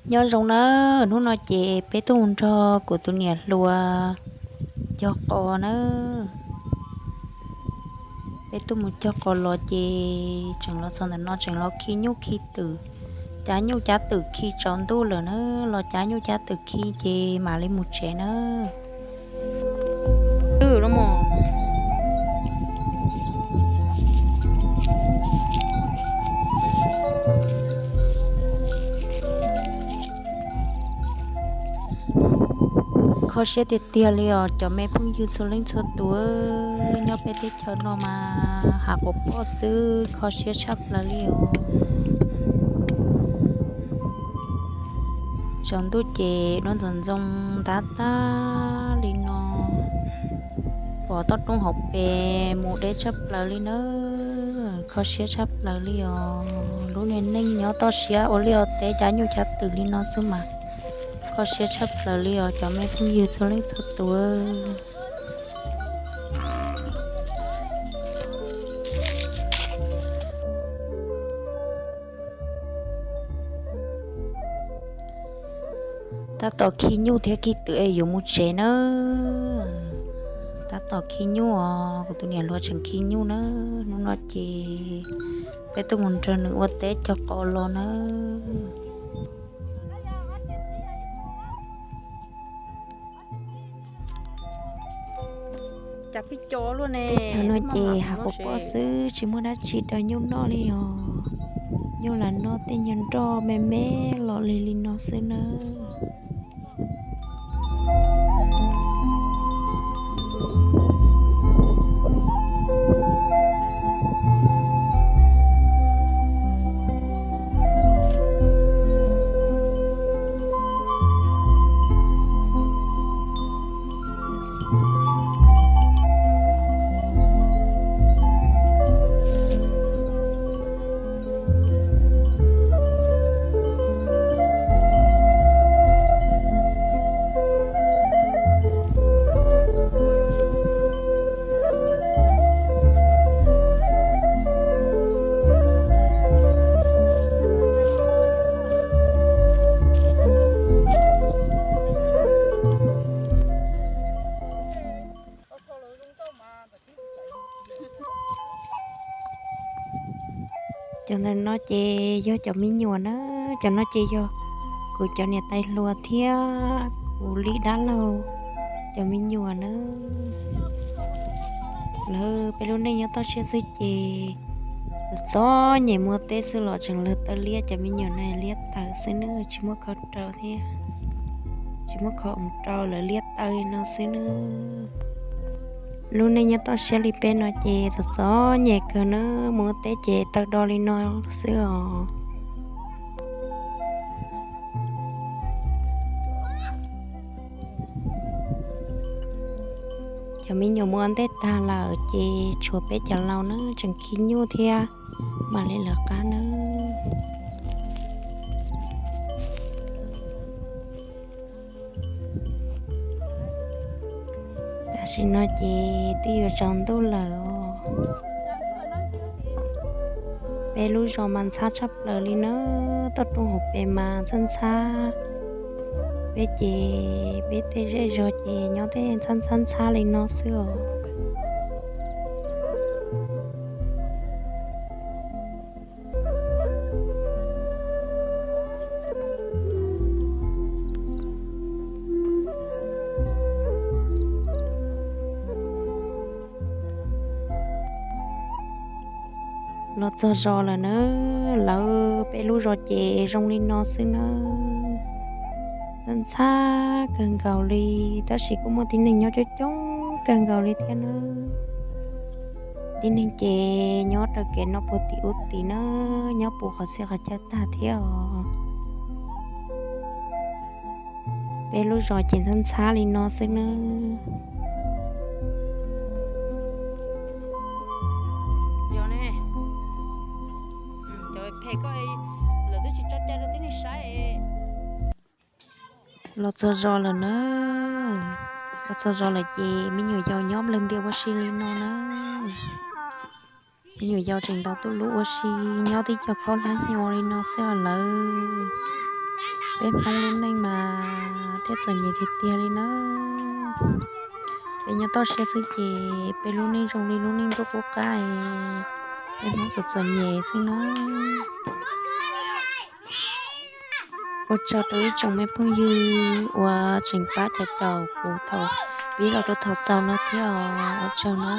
Nyob zoo nawb, hnub no ces peb tuaj mus nrog kuv tus niam hluas cog qos nawb. Peb tuaj mus cog qos los ces tseem los txog ntawm no tseem los khi nyuj khi twm, cav nyuj cav twm khi tsaus ntuj lawm na, los cav nyuj cav twm khi ces mam li mus tsev na. Kho siab tiag tiag li os cov me phooj ywg txhua leej txhua tus, nyob peb teb chaws no mas hav quas poj xwb kho siab tshaj plaws li os. Tsaus ntuj ces duab ntxoov ntxoo ntab tag li no, pom toj roob hauv pes mus deb tshaj plaws li na, kho siab tshaj plaws li os. Lub niag neej nyob toj siab ua liaj ua teb cav nyuj cav twm li no xwb mas kho siab tshaj plaws li os cov me phooj ywg txhua leej txhua tus. Tab tom khi nyuj thiab khi twm es yuav mus tsev na. Tab tom khi nyuj os, kuv tus niam hluas tseem khi nyuj na. Hnub no ces peb tuaj mus nrog nws ua teb cog qos los na. Teb chaws no ces hav quas poj xwb tsis muaj dab tsi daws nyuj noj li os. Nyuj lam noj tej nyuag nroj me me los li li no xwb nawb. Cov ntawm no ces yog cov me nyuam na, cov no ces yog kuv cov niam tais hluas thiab kuv li dab laug cov me nyuam na. Lawv peb lub neej nyob toj siab xwb ces txom nyem, muaj teb xwb los tseem lawv taw liab, cov me nyuam no liab tawm xwb nawb, tsis muaj qhov rau thiab, tsis muaj qhov rau, lawv liab taw li no xwb nawb. Lub neej nyob toj siab li peb no ces txom txom nyem kawg nawb, mus ua teb ces taw do li no xwb os. Cov me nyuam mus ua ntej tag lawm ces tshuav peb cov laus na tseem khi nyuj thiab mam li lawv qab nawb. Tam sim no ces twb yuav tsaus ntuj lawm os. Peb lub zos mas ntxhab tshaj plaws li na, toj roob hauv pes mas ntxhab ntxhab. Peb ces peb tej zej zog ces nyob tej ntxhab ntxhab ntxhab li no xwb os. Los txog zos lawm na, lawv peb lub zos ces zoo li no xwb na. Ntxhab kawg nkaus li, tab sis kuj muaj tib neeg nyob coob coob kawg nkaus li thiab na. Tib neeg ces nyob raws kev no puag tim ub tim na, nyob puv qhov txhia qhov chaw tag thiab os. Peb lub zos ces ntxhab ntxhab li no xwb nawb. Los txog zos lawm na, los txog zos lawm ces me nyuam yaus nyob nplawg ntias ua si li no na. Me nyuam yaus tseem ntaus tuj lub ua si nyob tib co khaub hlab hnyo li no xwb os lawv. Peb Hmoob lub neej mas thiaj txom nyem tiag tiag li na. Peb nyob toj siab xwb ces peb lub neej zoo li lub neej ntuj qub qab, peb Hmoob txom txom nyem xwb na. Ua tsaug rau ib tsoom me phooj ywg uas tseem pab caum kuv thaum pib los rau thaum xaus no thiab os. Ua tsaug na.